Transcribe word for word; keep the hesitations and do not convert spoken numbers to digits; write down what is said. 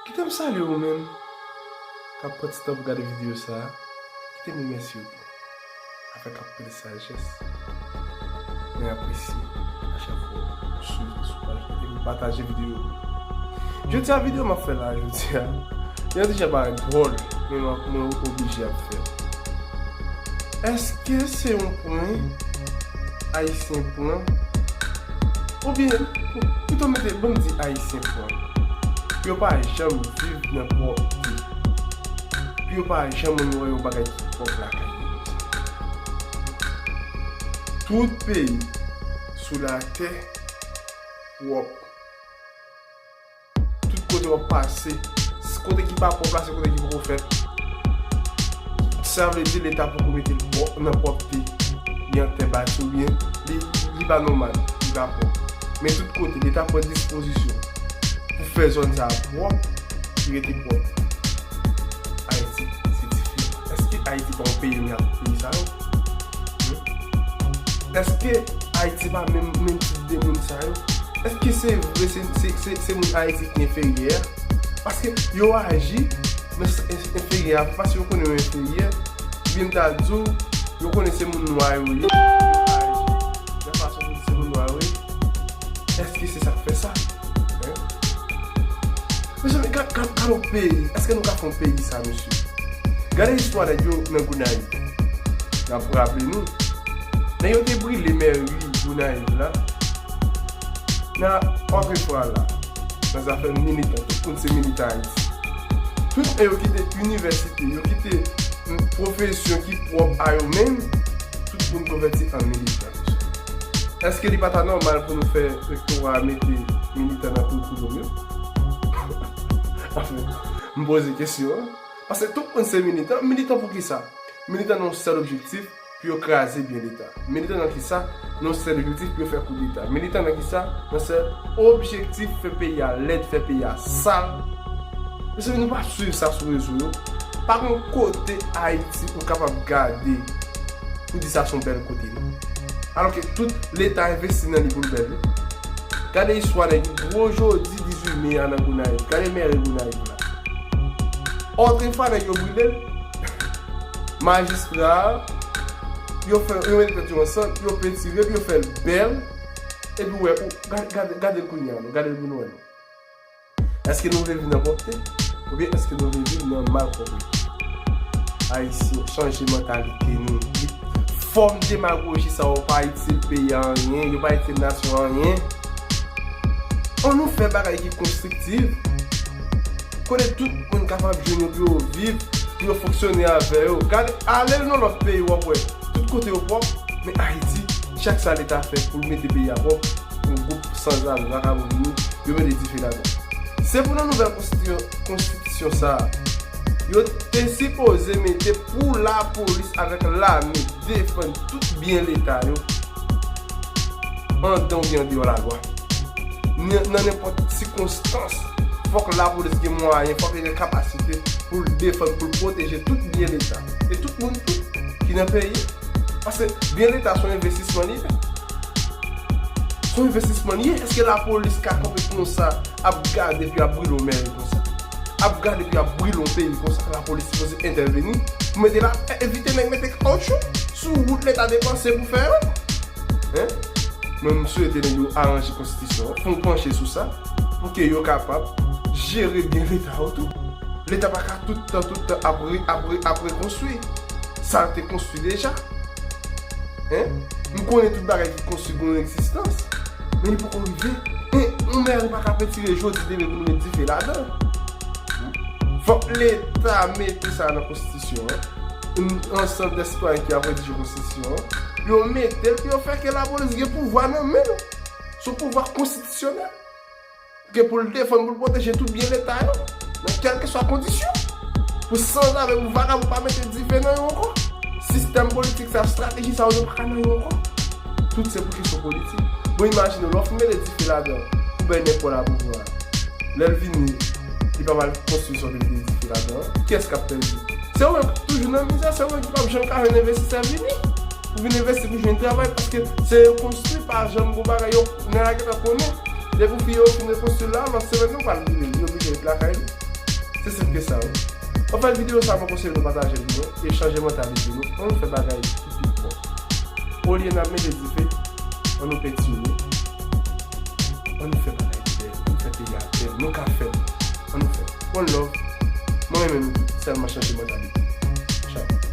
Kite m salye ou menm k ap pran ti tan pou gade videyo sa a. Kite m remèsye w tou. Avèk anpil sajès, mwen apresye a chak fwa ou swiv sou paj mwen epi pataje videyo yo. Jodi a, videyo m ap fè la jodi a, yon ti jan parèt dwòl, men mwen, mwen oblije ap fè l. Èske se yon pwen Ayisyen pran? Oubyen, pito m mete, ban m di Ayisyen pran. Pou yo pa janm viv nan pwòpte. Pou yo pa janm wè yon bagay ki pwòp lakay yo. Tout peyi sou latè pwòp. Tout kote w ap pase, kote ki pa pwòp la, se kote ki poko fèt. Sa vle di Leta poko mete l pwòp, nan pwòpte. Li an tè bati oubyen li, li pa nòmal, li pa pwòp. Men tout kote, Leta pran dispozisyon pou fè zòn sa a pwòp, li rete pwòp. Ayiti, se diferan. Èske Ayiti pa yon peyi menm ak peyi sa yo? Hmm? Èske Ayiti pa menm, menm tip de moun sa yo? Èske se vre se, se, se, se moun Ayiti ki enferyè? Paske yo aji, men se en-, enferyè a, paske yo konnen yo enferyè. Byen m ta di w, yo konnen se moun nwa yo ye. Yo aji nan fason pou di se moun nwa yo ye. Èske se sa k fè sa? Hein? Mezanmi, gad, gad, gad yon peyi. Èske nou ka fè yon peyi sa, mesye? Gade istwa nèg yo nan Gonayiv. N ap raple nou, nèg yo te brile mèri Gonayiv la. Nan òtrefwa la, nan zafè militan, tout moun se militan Ayiti. Tout nèg yo kite inivèsite, yo kite, mm, pwofesyon ki pwòp a yo menm, tout moun konvèti an militan. Èske li pa ta nòmal pou nou fè rektora a mete militan nan kou, kou zòm yo? Anfen, m poze kesyon an. Paske tout moun se militan. Militan pou ki sa? Militan nan yon sèl objektif, pou yo kraze byen Leta. Militan nan ki sa? Nan yon sèl objektif, pou yo fè koudeta. Militan nan ki sa? Nan sèl objektif, fè peyi a lèd, fè peyi a sal. Mezanmi, nou pa swiv sa sou rezo yo. Pa gen kote Ayiti ou kapab gade pou di sa se yon bèl kote, non. Alòske tout Leta envesti nan li pou l bèl, wi. Gade istwa nèg gwo jodi dizuit me a nan Gonayiv. Gade mèri Gonayiv la. Òtrefwa nèg yo brile l. Majistra a, yo fè, yo mete tèt yo ansanm, yo pentire l, yo fè l bèl. Epi w wè, ou, gade, gade, gade l kounye a, non, gade l pou nou wè, non. Èske nou vle viv nan pwòpte? Oubyen èske nou vle viv nan malpwòpte? Ayisyen, chanje mantalite nou. Fòm demagoji sa yo pa itil peyi a anyen, yo pa itil nasyon an anyen. Ann nou fè bagay ki konstriktif. Kote tout moun kapab jwenn yo pou yo viv, pou yo fonksyone avè yo. Gade, ale nan lòt peyi, w ap wè. Tout kote yo pwòp, men Ayiti, chak sa Leta fè pou l mete peyi a pwòp, yon gwoup sanzave, vakabon vini, yo mete dife ladan. Se pou nan nouvèl konstiti-, konstitisyon sa a, yo te sipoze mete pou lapolis avèk lame defann tout byen Leta yo, anndan oubyen andeyò lalwa. Nan, nan nenpòt sikonstans, fòk lapolis gen mwayen, fòk li gen kapasite pou l defann, pou l pwoteje tout byen Leta. E tout moun tou ki nan peyi. Paske byen Leta se yon envestisman li ye. Se yon envestisman li ye. Èske lapolis ka kanpe konsa, ap gade epi ap brile yon mèri konsa? Ap gade epi ap brile yon peyi konsa, lapolis sipoze entèveni pou mete la, evite nèg mete kawotchou sou wout Leta depanse pou fè yo? Hein? Mwen, m swete nèg yo aranje konstitisyon an, fè yon panche sou sa, pou ke yo kapab jere byen Leta yo tou. Leta pa ka tout tan, tout tan ap re-, ap re-, ap rekonstwi sa l te konstwi deja. Hein? M konnen tout bagay ki konstwi gen yon egzistans, men li poko rive. E yon mèri pa ka pentire jodi demen pou nou met dife ladan. Fòk Leta mete sa nan konstitisyon an. Yon ansanm de sitwayen ki ap redije konstitisyon an, yo mete l pou yo fè ke lapolis gen pouvwa nan men l. Se yon pouvwa konstitisyonèl. Ke pou l defann, pou l pwoteje tout byen Leta yo, nan kèlkeswa kondisyon. Pou sanzave, pou vakabon pa mete dife nan yo ankò. Sistèm politik sa, estrateji sa yo, yo pa ka nan yo ankò. Tout se pou kesyon politik. Bon, imajine w, lè w fin mete dife ladan, pou bèl nèg pran lapouvwa a. Lè l vini, li pa pral konstwi sa w te mete dife ladan an. Kiyès k ap pèdi? Se ou menm k toujou nan mizè, se ou menm ki p ap janm ka jwenn envestisè vini. Pou vin envesti, pou jwenn travay, paske se yo konstwi, pa janm gon bagay, yo, nèg la gentan konnen. Depi w fin, yo fin rekonstwi la, lòt semèn, yo pral vini, li oblije ret lakay li. Se senp ke sa wi. Anfèt, videyo sa mwen konseye nou pataje l pou mwen e chanje mantalite nou. Ann fè bagay ki pi pwòp. Olye n ap mete dife, ann nou pentire, ann nou fè bagay ki bèl, ann nou fè peyi a bèl, nou ka fè l. Ann nou fè l. One love. Mwen menm, sèlman chanje mantalite. Tchao.